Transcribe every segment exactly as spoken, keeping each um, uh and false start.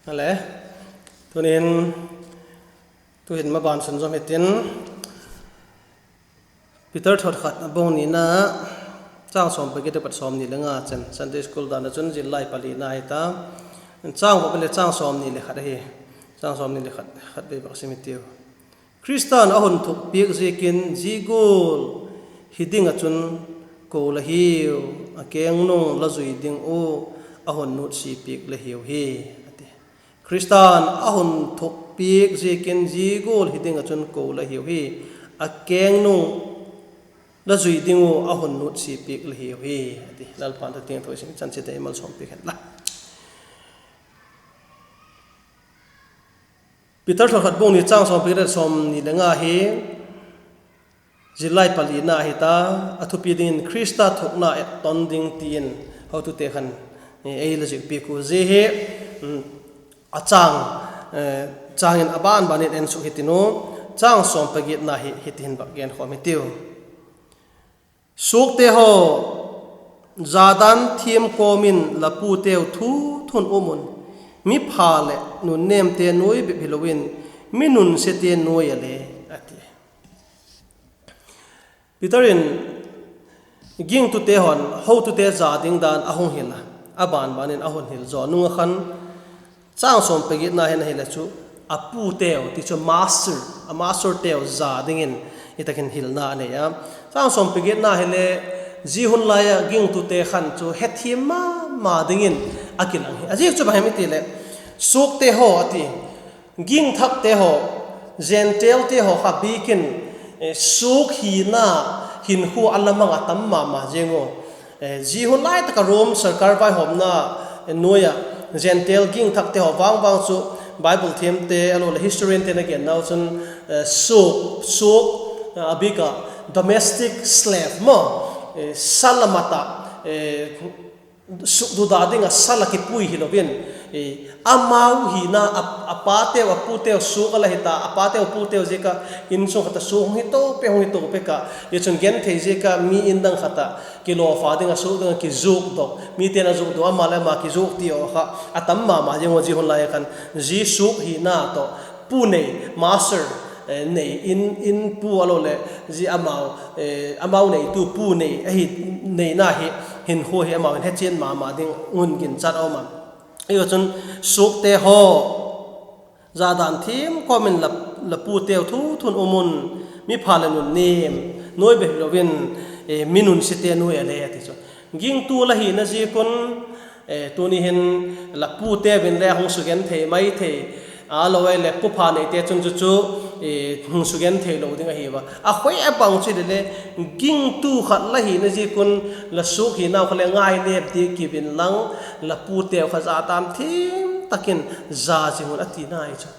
Ale, tunin, tuhin maban sunzawm hitin, Peter thot khat a bung nina, châng sawm pagit a pat sawmni le nga chen, Sunday school dan a chun zillai palina hita, châng vop leh châng sawmni le khat ahi, châng sawmni le khat, khat vei vak sim hitiu. Khrista'n a hun thukpiak ziakin zia gual hi ding ah chun ko la hiu, a keng nung la zui ding uh a hun nutsia piak la hiu hi, a ti. Khrista'n a hun thukpiak ziakin zia gual hi ding ah chun ko la hiu hi, a keng nung la zui ding uh a hun nutsia piak la hiu hi, a ti. Lalpa'n thu thiangtho i sim chan chiat ei malsawm piak hen la. Peter thot khat bung ni châng sawm pagit a sawmni le nga hi zillai palina hita, a thupi dingin Khrista thukna et ton ding ti in hotute khan ei la zikpiak u. Zia hi a châng, châng in a ban ban in en suk hitin u, châng sawm pagitna hi hiti hin vak genkhawm hitiu. Suakte haw, zadan thiam kawm in la puteu thu thun um un, mipha leh nunnêmte nuai bep hilo in, mi nunsiate nuai a le, a ti. Peter in gingtute hon hotute za ding dan a hung hil a, a ban ban in a hun hil zaw nung ah khan, châng sawm pagitna hin a hile chu, a puteu ti chu master, a masterteu za dingin hi tak in hilna a nei a. Châng sawm pagitna hile, zia hun lai ah gingtute khan chu hethiam ma ma dingin a kilang hi. A ziak chu bang hem i ti leh, suakte haw a ti, gingthakte haw, Gentilete haw kha bik in suak hina hinkhua a la mang a tam ma ma ziang u. Zia hun lai tak ah Rom sawrkar vaihawmna nuai ah Gentile gingthakte haw vang vang chu Bible thiamte a lo leh historiante'n a gennau chun, suak, suak, a bik ah domestic slave maw, sa la mat ah sukduda ding ah sa la kipui hilo in, amau hina a, a pateu a puteu suak a la hita, a pateu puteu ziak ah insung khat ah suak hung hi to pek, hung hi to pek ah, zia chun genthei ziak ah mi in dang khat ah kilawfa ding ah suak ding ah kizuakdok, mite'n a zuakdok, ama leh ama kizuak ti aw kha a tam ma ma ziang u. Zia hun lai khan zia suak hina tawh pu nei, master nei, in, in pu a lo leh zia amau, amau neitu pu nei ahi, neina hi, hinkhua hi amau in hechian ma ma ding hun ginchat a um a. Zia chun, suakte haw, zadan thiam kawm in la, la puteu thu thun um un, mipha leh nunnêm nuai bep hilo in, mi nunsiate nuai a le, a ti chu. Gingtu la hina ziak un, tuni hin la puteu in le hung sugenthei mai thei, a lo ai leh pupha neite chun chu chu hung sugenthei lo ding ahi a. A khoi a bang chu hile le, gingtu khat la hina ziak un la suak hinau kha le ngainêp diak kiu inlang, la puteu kha zadan thiam tak in za zing un a tina ahi chu.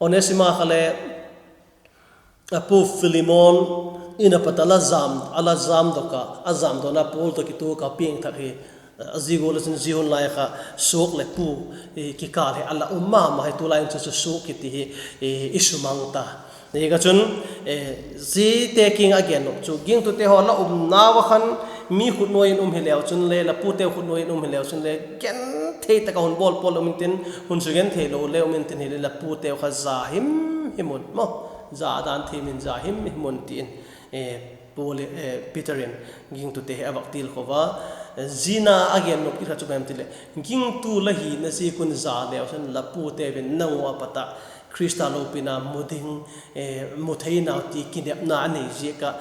Onesima kha le a pu Philemon in a pat a la jam, a la jamdok ah, a jamdawna Paul tawh kituak ah piangthak hi. A zia gual ah chun zia hun lai kha suak leh pu kikâl hi a la um ma ma hi, tulai in chu chu suak kiti hi i sumang ta. Ziak ah chun, ziate kiang a gen nop chu, gingtute haw la umnau ah khan mi khut nuai in um hileu chun le, la puteu khut nuai in um hileu chun le, genthei tak ah hun bawl pawl um intin, hun sugenthei lo le um intin, hile la puteu kha za him him un maw, zadan thiam in za him him un ti in, Paul, Peter in gingtute hi a vak tilkhawm a. Zia a gen nop kit kha chu bang hem ti leh, gingtu la hina ziak un za leu chun la puteu in nang ua pat ah Khrista lopina mu ding, mu theinau ti kinepna a nei ziak ah,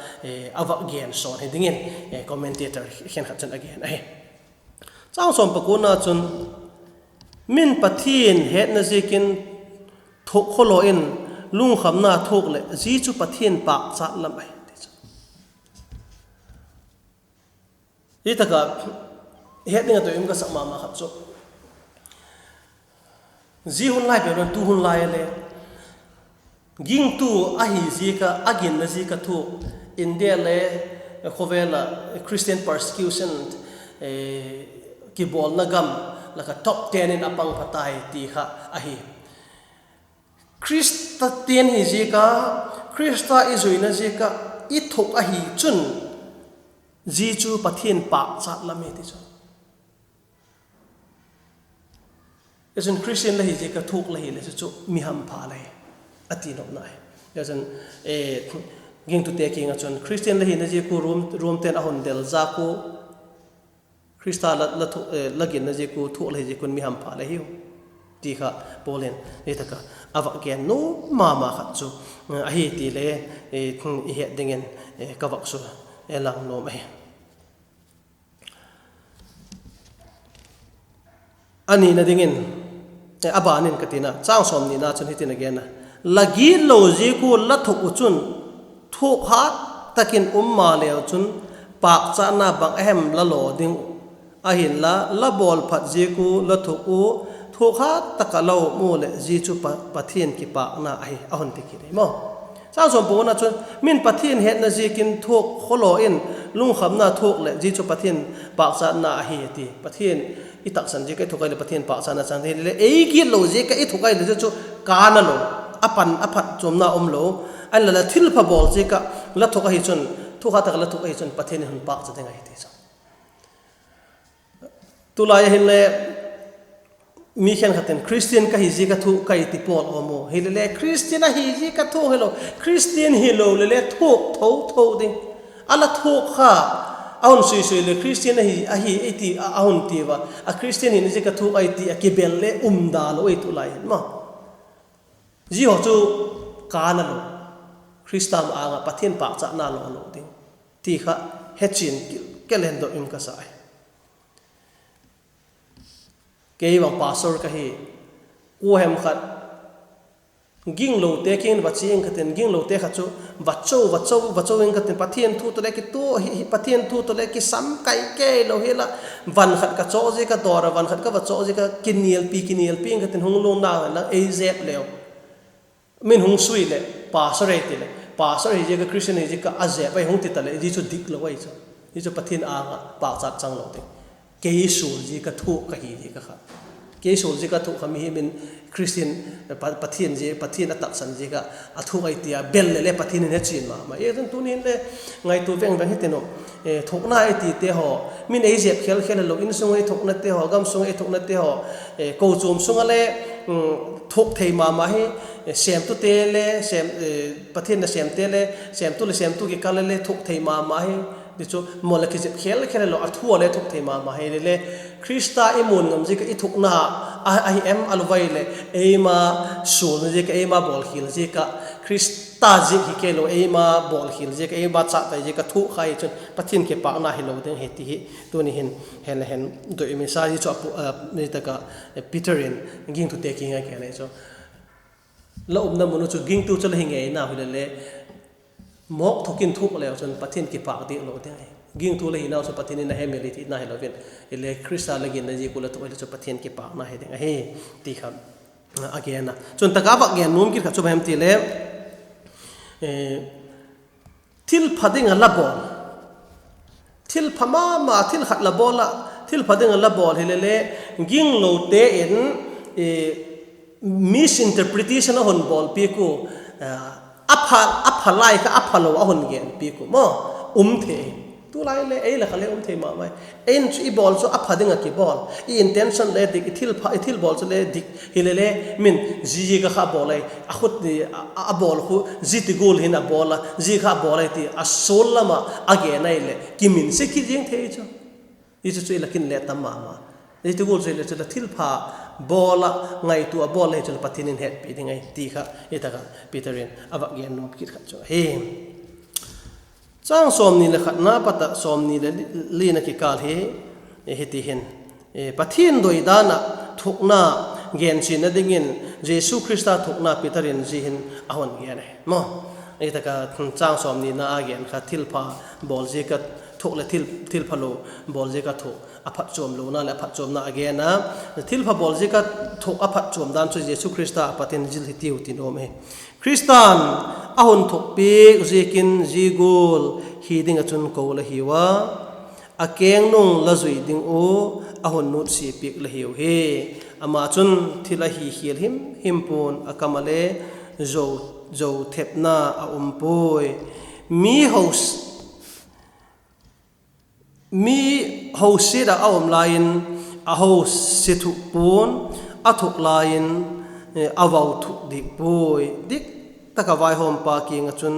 a vak gen sawn hi dingin, commentator khenkhat chun a gen ahi. Chang sawm pakuana chun, min Pathian hetna ziakin thuk khawlaw in lungkhamna thuak leh zia chu Pathian pâkchat lam ahi, ti chu. Hi tak ah het ding a doi um ka sak ma ma khat chu, zia hun lai bep lo in tu hun lai a le gingtu ahi ziak ah, a ginna ziak ah thuak, India le khawvel ah Christian persecution kibawlna gam lak ah top ten in a pang pha tai ti kha ahi. Khristian hi ziak a, Khrista i zuina ziak ah i thuk ahi chun, zia chu Pathian pâkchat lam hi, ti chu. Chun Christian la hi ziak a thuak la hile chu chu mi hampha la hi, a ti nopna hi. Chun, gingtute kiang ah chun Christian la hina ziak ua Rom, Romte'n a hun del zak ua, Khrista la, la ginna ziak ua thuak la hi ziak un mi hampha la hiu, ti kha Paul in hi tak ah a vak gen nuam ma ma khat chu ahi ti le i het dingin ka vak sua lang nuam ahi. A nina dingin, a ban in ka tina, chang sawmnina chun hitin a gen a: La gitlo ziak ua la thuak uh chun thuak hat tak in um maleu chun, pâkchatna bang a hem la law ding uh? Ahinla, la bawlphat ziak ua la thuak ua, thuak hat tak ah la um ua leh, zia chu Pa, Pathian kipâkna ahi, a hun ti kit ahi maw. Chang sawm pawna chun, min Pathian hetna ziakin thuak khawlaw in, lungkhamna thuak leh zia chu Pathian pâkchatna ahi, a ti. Pathian i taksan ziak a i thuak ahileh Pathian pâkchatna chang ding hile le, ei gitlo ziak a i thuak ahileh chu chu kâna lo, a pan a phatchuamna um lo. Ahinla la thilpha bawl ziak ah la thuak ahi chun, thuak hat tak ah la thuak ahi chun Pathian in hun pâkcha ding ahi ti chu. Tulai a hinle mi khenkhat in Christian ka hi ziak a thuak ka hi ti pawl a um u. Hile le Christian ahi ziak a thuak hilo, Christian hilo le le thuak tho tho ding. A la thuak kha a hun suisui le Christian ahi, ahi ei ti a, a hun ti ua, a Christian hina ziak a thuak ahi ti a kibel le um da lo ei tulai in maw. Zia haw chu kâna lo, Khrista ma-âng ah Pathian pâkchatna law lo ding ti kha hechian kil, kil hen dok in ka sa hi. Kei bang pastor ka hi, kua hem khat ginglote kiang in va chia ing ka tin, ginglote khat chu va cho, va cho, va cho ing ka tin, Pathian thu tawh le kitua hi, Pathian thu tawh le kisam kai kei lo hi la, van khat ka chawk ziak a dawr a, van khat ka va chawk ziak a kinialpi, kinialpi ing ka tin, hung lungna la ei zep leu. Min hung sui leh pastor ei ti leh, pastor hi ziak a Christian hi ziak a a zep ahi hung ti ta leh, zia chu dik lo ahi chu. Zia chu Pathian âng ah pâkchat chang lo ding. Kei sual ziak a thuak ka hi ziak a kha. Kei sual ziak a thuak kha mihing in Christian, Pa, Pathian zi, Pathian a taksan ziak a a thuak ahi ti a bel le le Pathian in hechian ma ma. E, tun tuni'n le ngaitua veng veng hitin u. Thuakna ei tite haw, min ei zep khel khel lo, insung ei thuaknate haw, gamsung ei thuaknate haw, kochuam sung ah le thuak thei ma ma hi, sêmtute le, Pathian nasêmte le, sêmtu leh sêmtu kikâl le le thuak thei ma ma hi. Ti chu mawl a kizep khel khel lo, a thu a le thuak thei ma ma hi le le, Khrista i muan ngam ziak a i thuakna ahi em a lo vai leh, eima sualna ziak a, eima bawlkhial ziak a, Khrista ziak hi kei lo, eima bawlkhial ziak a, eima châk tai ziak a thuak kha hi chun Pathian kipâkna hilo ding hi ti hi tuni hin hen le hen doi mi sa hi chu a pu, a, ni tak a, Peter in gingtute kiang a gen ahi chu. La umna mun u chu gingtu chu la hi ngei nau hile le, mawk thuk in thuak leu chun Pathian kipâk diak lo ding ahi. Gingtu la hinau chu Pathian in a hemil hi tina hilo in, hile Khrista la ginna ziak ua la thuak hile chu Pathian kipâkna hi ding ahi, ti kha a gen a. Chun tak a vak gen nuam kit khat chu bang hem ti le, thilpha ding a la bawl, thilpha ma ma, thil khat la bawl a, thilpha ding a la bawl hile le, ginglote in misinterpretation a hun bawlpiak ua, a pha, a pha lai kha a phalo a hun genpiak uh maw, um thei hi. Tulai le ei la kha le um thei ma mai. Ei in chu i bawl chu a pha ding a kibawl, i intention le dik, i thil pha, i thil bawl chu le dik hile le, min zia ziak a kha bawl ai, a khut, a bawl khu zia ti gual hin a bawl a, zia kha a bawl ai ti a sual lam ah a gen ai leh kiminse kit ziang thei chu. Zia chu chu i la kin le tam ma ma. Zia ti gual chu hile chu la thilpha bawl a, ngaitua a bawl le hi chu la Pathian in hetpi ding ahi ti kha hi tak a Peter in a vak gen nuam kit khat chu ahi. Chang sawmni leh khatna pat a sawmni leh lina kikâl hi, hiti hin, Pathian doi dan ah thuakna genchianna dingin Jesu Khrista thuakna Peter in zia hin a hun gen ahi maw. Hi tak a chang sawmnina a gen kha thilpha bawl ziak a thuak leh thil, thilphalo bawl ziak a thuak a phatchuam lona leh a phatchuamna a gen a. Thilpha bawl ziak a thuak a phatchuam dan chu Jesu Khrista a pat in zil hitiu ti nuam ahi. Khrista'n a hun thuakpiak ziakin zia gual hi ding ah chun ko la hiu a, a keng nung la zui ding ua a hun nutsia piak la hiu hi. Ama chun thil a hi khial him him pua'n, a kam ah le zo, zo thepna a um puai. Mi ho, mi hosiat ah a um lai in a hosia thuk pua'n, a thuk lai in, a vau thuk dik puai, dik tak ah vaihawmpa kiang ah chun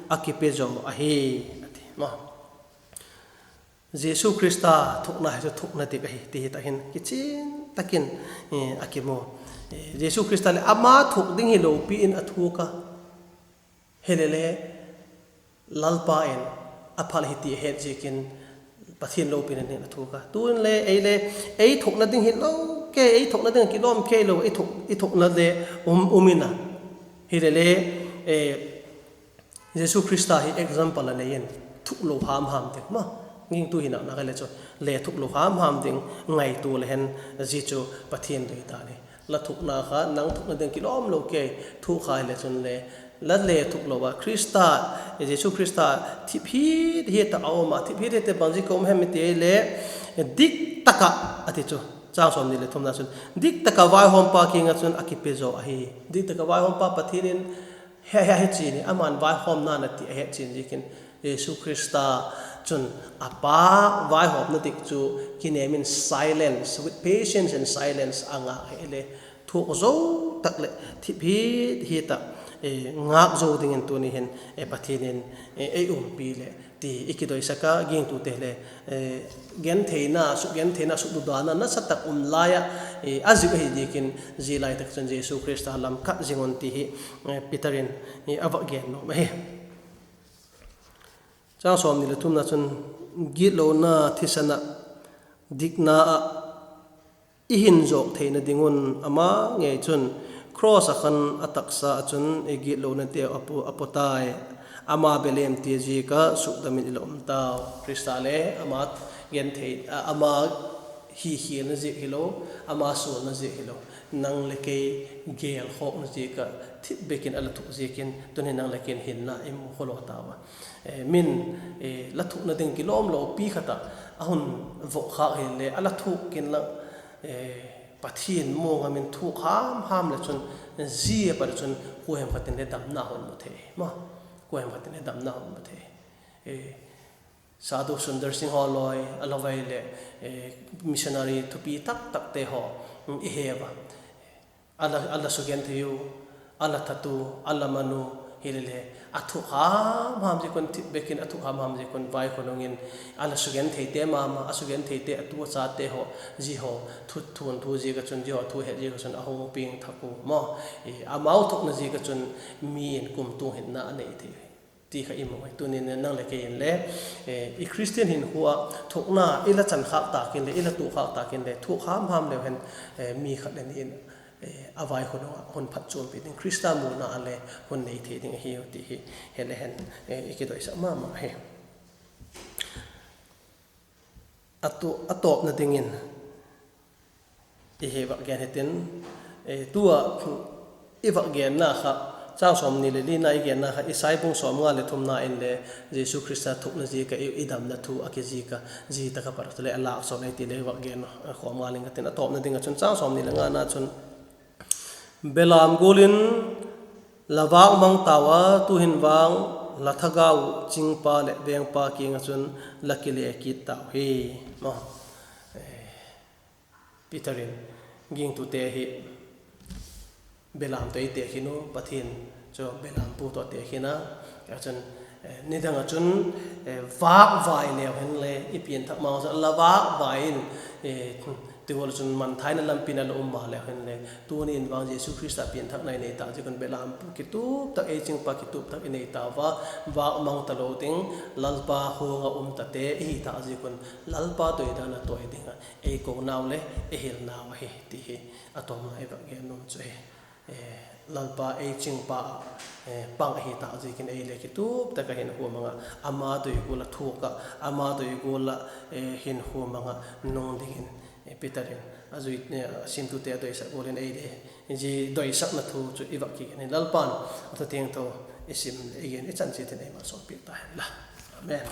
a kipe zaw ahi, a ti maw. Jesu Khrista thukna hi chu thukna dik ahi ti hi tak hin kichian tak in a kimu. Jesu Khrista leh ama thuk ding hilo pi in a thuk a, hilele Lalpa in a phal hi ti a het ziakin Pathian lopina dingin a thuk a. Tu'n le ei le ei thukna ding hilo kei, ei thukna ding ah kilawm kei lo, i thukna le um in a, hilele Jesu Khrista hi example a nei in, thuklo ham ham ding maw, gingtu hina nak le chu, le thuklo ham ham ding ngaitua le hen, zia chu Pathian doi dan hi. La thukna kha nang thukna ding kilawm lo kei, thuk kha hile chun le, la le thuklo ah Khrista, Jesu Khrista thip hit hit tak a um a, thip hit hit tak bang ziak a um hem i ti le, dik tak ah a ti chu, chang sawmni leh thumna chun, dik tak ah vaihawmpa kiang ah chun a kipe zaw ahi. Dik tak ah vaihawmpa Pathian in he, he, he chian hi, ama'n vaihawmna na ti a het chian ziakin, Jesu Khrista chun a Pa vaihawmna dik chu kinêm in silence, with patience and silence a ngâk hi le, thuak zo tak leh thip hit hit ah ngâk zo dingin tuni hin Pathian in ei umpi leh ti i kidoisak a, gingtute le gentheina, sukgentheina, sukdudana nasa tak um lai ah a zik ahi ziakin, zia lai tak chun Jesu Khrista lam kat zing un ti hi Peter in a vak gen nuam ahi. Chang sawmni leh thumna chun, gitlona thisan ah dikna ah i hin zawk theina ding un ama ngei chun cross ah khan a taksa ah chun i gitlonate a pu, a pu tai. Ama belem tia ziak ah sukdam in i la um tau. Khrista le ama genthei, ama hikhialna ziak hilo, ama sualna ziak hilo, nang le kei gêlkhawkna ziak ah thip bek in a la thuk ziakin tuni nang le kei in hinna i mu khawlaw tau a. Min, la thukna ding kilawm lo pi khat ah a hun vokkhâk hinle a la thuk inla, Pathian muang a min thuk ham ham leh chun, zia pat chun kuahem khat in le damna hun mu thei, kuahem khat in le damna hun mu thei. Sadhu Sundar Singh haw lawi a la vai leh missionary thupi tak takte haw i he ua, a la sugenthei u, a la that u, a la man u, hilele a thuk ham ham ziak un, thip bek in a thuk ham ham ziak un vaikhua nung in, a la sugentheite ma ma, a sugentheite a tu a chate haw, zia haw thu, thunthu ziak ah chun, zia haw thu het ziak ah chun a hung piang thak u maw. Amau thukna ziak ah chun mi in kumtuang hinna a nei thei ti kha i mu hi. Tuni'n nang leh kei in le i Christian hinkhua ah thukna i la chankhâk tâk in leh, i la tuakkhâk tâk in leh, thuk ham ham leu hen, mi khat le ni in a vaikhua nung ah hun phatchuampi ding, Khrista muna ah le hun nei thei ding ahiu ti hi he le hen i kidoisak ma ma hi. A tawpna dingin i hi vak gen hitin, tu a i vak genna kha, chang sawmni leh lina i genna kha Isai bung sawmnga leh thumna inle Jesu Khrista thukna ziak ah i damna thu a kizik a, zia tak ah pat chuleh a lâk sawn ei ti le vak gen khawm ngal ing ka tin. A tawpna ding ah chun chang sawmni leh ngana chun, belam gual in la vâk mang tau a, tu'hin vang la thagau uh chingpa leh vêngpa kiang ah chun la kile kit tau hi. Peter in gingtute hi belam tawh ei tekhin u, Pathian chu belam pu tawh tekhin a, chun, nidang ah chun vâkvai leu hinle i pianthak ma chu la vâkvai in, ti gual chun manthaina lampi in a la um ma leu hinle, tuni in vang Jesu Khrista pianthakna i nei tâk ziak un belam pu kitup tak, ei chingpa kitup tak i nei tau a, vâk mang talo ding, Lalpa khuang ah um tate i hi tâk ziak un Lalpa doi dan a tawi ding ah ei konau le i hilnau ahi ti hi a tawpna i vak gen nuam chu hi. Lalpa ei chingpa ah pang ahi tâk ziakin ei le kitup tak ah hinkhua mang ah ama doi gual ah thuak ah, ama doi gual ah hinkhua mang ah nung dingin Peter in a zui, simtute a doisak gual in ei le zia doisakna thu chu i vak kigen in, Lalpa'n a thu thiangtho i sim leh i gen i chan chiat in ei malsawmpiak ta hen la. Amen.